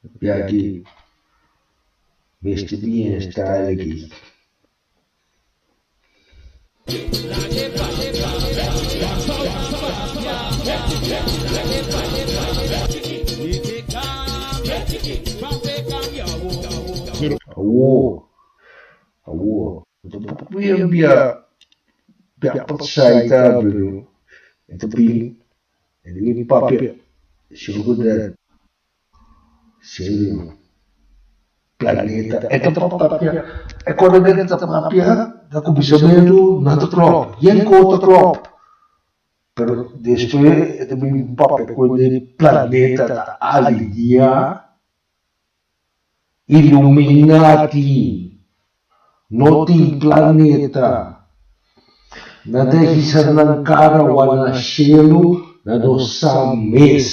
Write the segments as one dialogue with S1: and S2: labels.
S1: Biaha mester bin e style aki. Awor, awor, bo por bia bia pasai tambe no, e ta bin e ta bin papia sigur den serio planeta e ta papia e kos nan ta papia na kuminsamentu nan ta klòp yen kos ta klòp pero despues e ta bin papia ku e planeta ta aliñá. Illuminati no tin planeta. Nan ta hisa nan kara wak na shelu nan no sa mes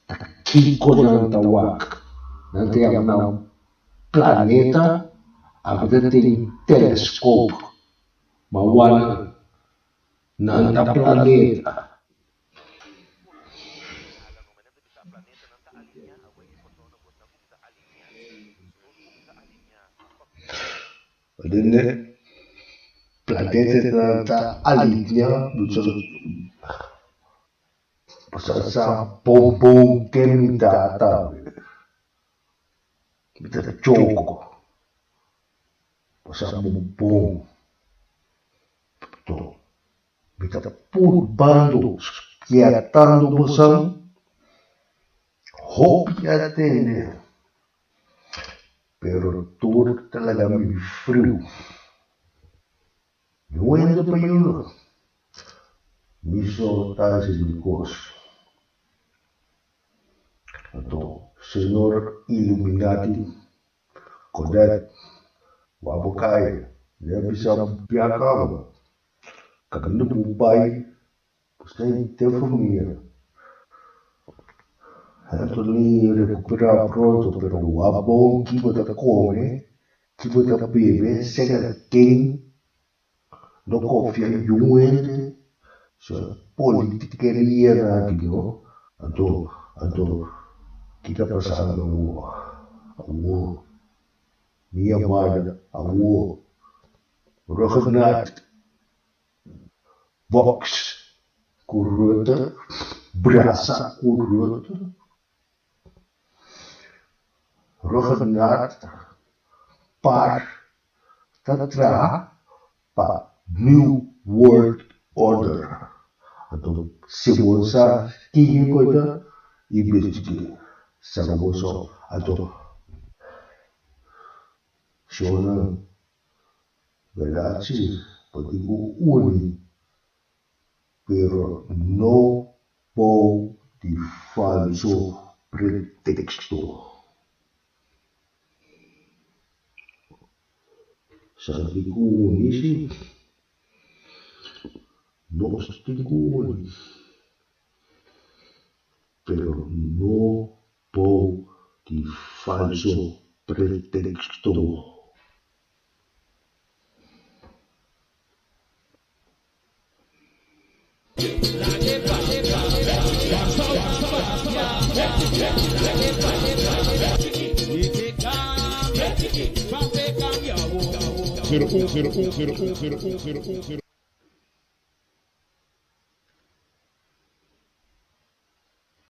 S1: ta kiko nan ta wak. Nan ta yama nan planeta ami ta tin teleskop ma wak nan ta planeta. Planetanan ta aliñá boso sa bon bon ken mi ta tambe. Mi ta choko. Bo sa bon bon. Mi ta purbando, spièrtando bosan, hopi a tende, pero tur ta laga mi friu. No hende pa yuda, mi so ta hasi mi kos. Anto señor Illuminati Kodet, wak bo kai, mi a bisa bia kaba. Kaminda bo bai, bo sta henter famia. Anthony rekuperá pronto, pero wak bon ki bo ta kome, ki bo ta bebe, seka ken no konfia niun hende. So politikeria nan aki no. Anto, anto ki ta pasando awor? Awor mi yamada awor Ruggengraat box ku Rutte, brasa ku Rutte. Ruggengraat par ta traha pa New World Order. Anto si bo sa kin e koe ta, investig'é. Saka bo so. Anto shownan bèrdat si bo tin ku uni pero no bou di falso preteksto. Sa tin ku uni si, nos tin ku uni, pero no bou di falso preteksto.
S2: Zero un zero un zero un zero un zero un zero.